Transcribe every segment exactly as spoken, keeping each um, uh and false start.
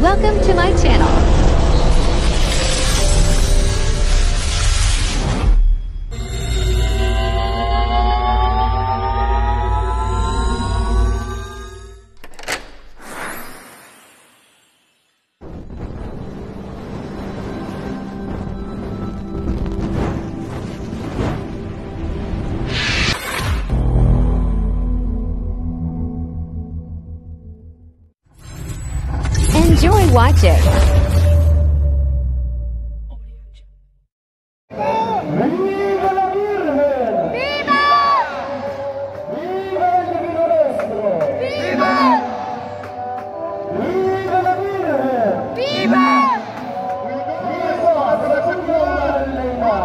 Welcome to my channel. Enjoy watching. Viva la Virgen! Viva! Viva el Divino Rostro! Viva! Viva la Virgen! Viva! Viva sa Santo Niño!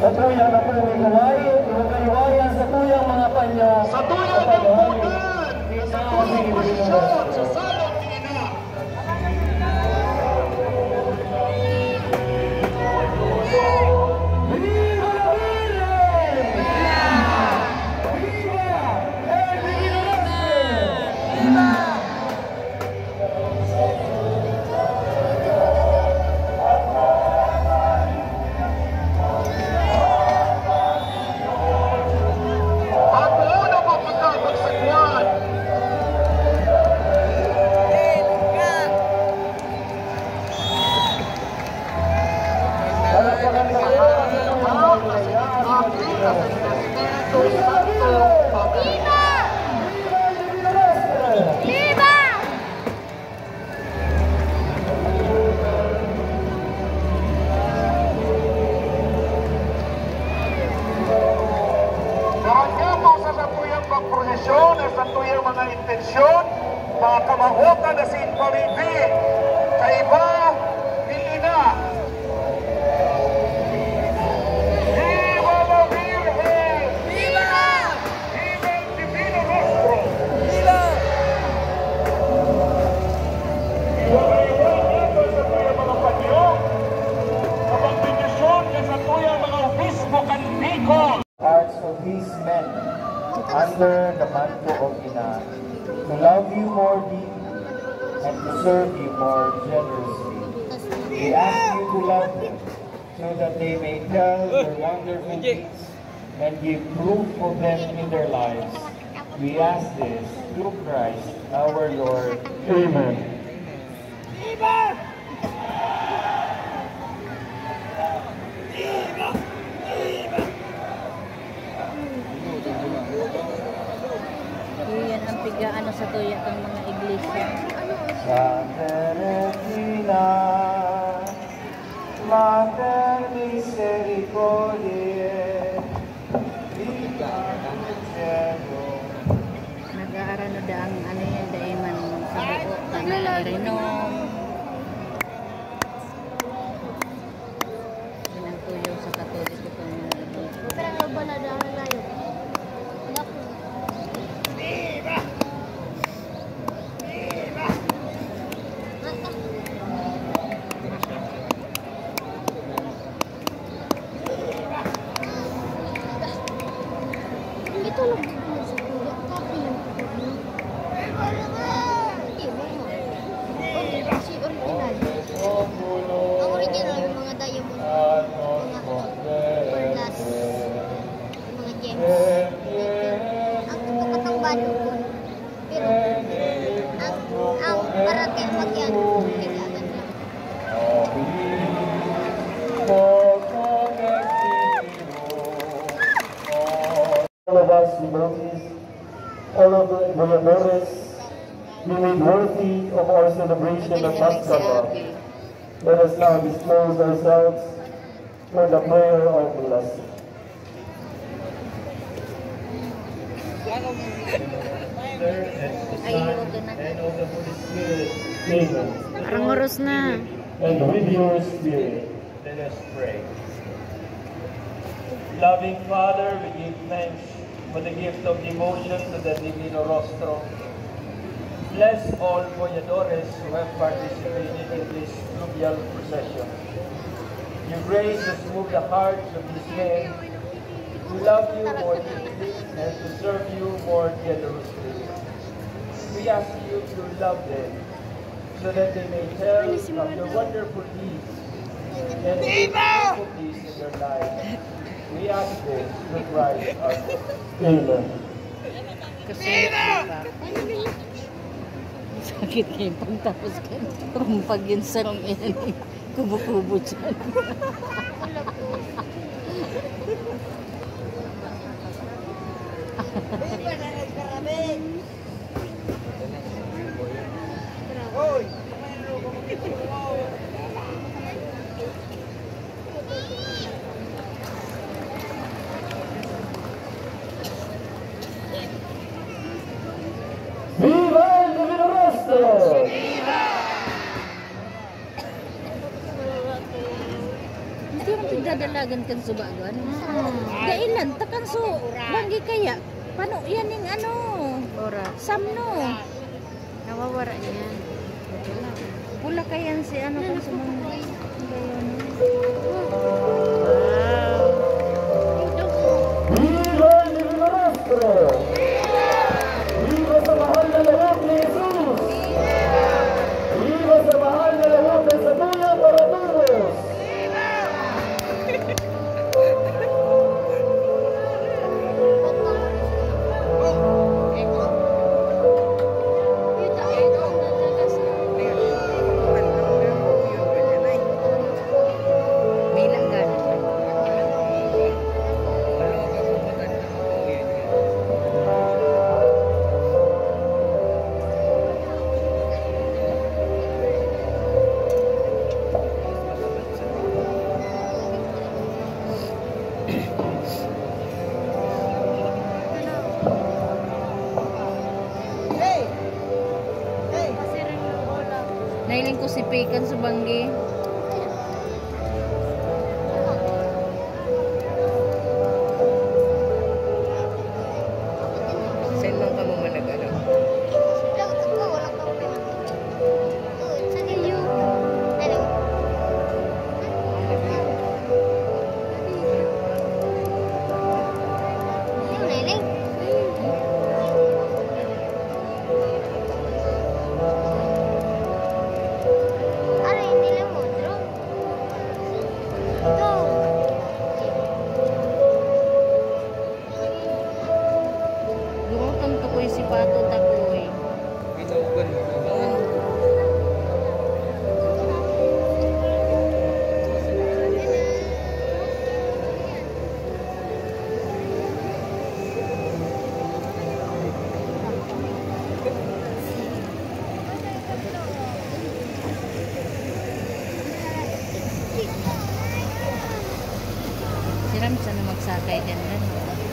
Sa tuyang napuli kuway, iwagaywayan sa tuyang mga panyo. Sa tuyang napuli, sa tuyang pasyon, sa salang ni Ina. Viva la Virgen! Viva! Viva! At ano pa pagkabagsaguan? Viva! Viva! Marangyamo sa satuyang pagprosesyon, sa satuyang mga intensyon, mga kamawotan na sin paribi, kaiba ni Ina. Viva la Virgen! Viva! Viva el Divino Rostro! Viva! Sa tuyang mga panyo, sa pagbendisyon kan satuyang mga obispo kan Bicol. Hearts of these men under the mantle of Ina to love you more deeply and to serve you more generously. We ask you to love them so that they may tell their wonderful deeds and give proof of them in their lives. We ask this through Christ our Lord. Amen. Iyan ang piga-ano sa tuya kang mga iglesia. Santa Regina, Mater Misericordiae, Vita Dulcedo. Nag-aarano da ang ano yan, daiman sa buo, kana irinom. Yan ang tuyo sa Katoliko kung ano. Pero ano ba na daan na yun? Anak ko. Ito lang dito sa kuya. Copy lang ito. Hindi mo mo. Origi-, si original. Ang original, yung mga diamond, mga ano, perlas, yung mga gems. Ang tutukat ng value ko. Pero, ang, ang para kay Makian, kailangan lang. As devotees, all of the Voyadores, be made worthy of our celebration of Paschal Love. Let us now dispose ourselves for the prayer of blessing. Father, and of the Son, and of the Holy Spirit. Amen. Parang oras na. And with your spirit. Let us pray. Loving Father, we give thanks for the gift of devotion to the Divino Rostro. Bless all Voyadores who have participated in this fluvial procession. You grace us move the hearts of these men to love you more deeply and to serve you more generously. We ask you to love them so that they may tell of your wonderful deeds and make hope of peace in their lives. We ask this through Christ our Lord. Amen. Kasi sakit kayo pagtapos ka. Rumpag yun sa kong enemy. Kubo-kubo dyan. Viva el Divino Rostro! Hindi mo pagdadalagan kan suba, ano? Mm. Dailan, takan so, banggi kaya, pano yan yung ano? Ora. Samno. Nawawara yan. Pula kayan si ano, kan sumang. Wow. Viva el Divino Rostro! Viva sa mahal na loob ni Jesus! Viva sa mahal na loob ng Satuya para todos! Nailing ko si Pekan sa banggi. Saan lang ka mo managana? Gurutan ko ko'y sipato takoy. Siram sana magsakay dyan, ano?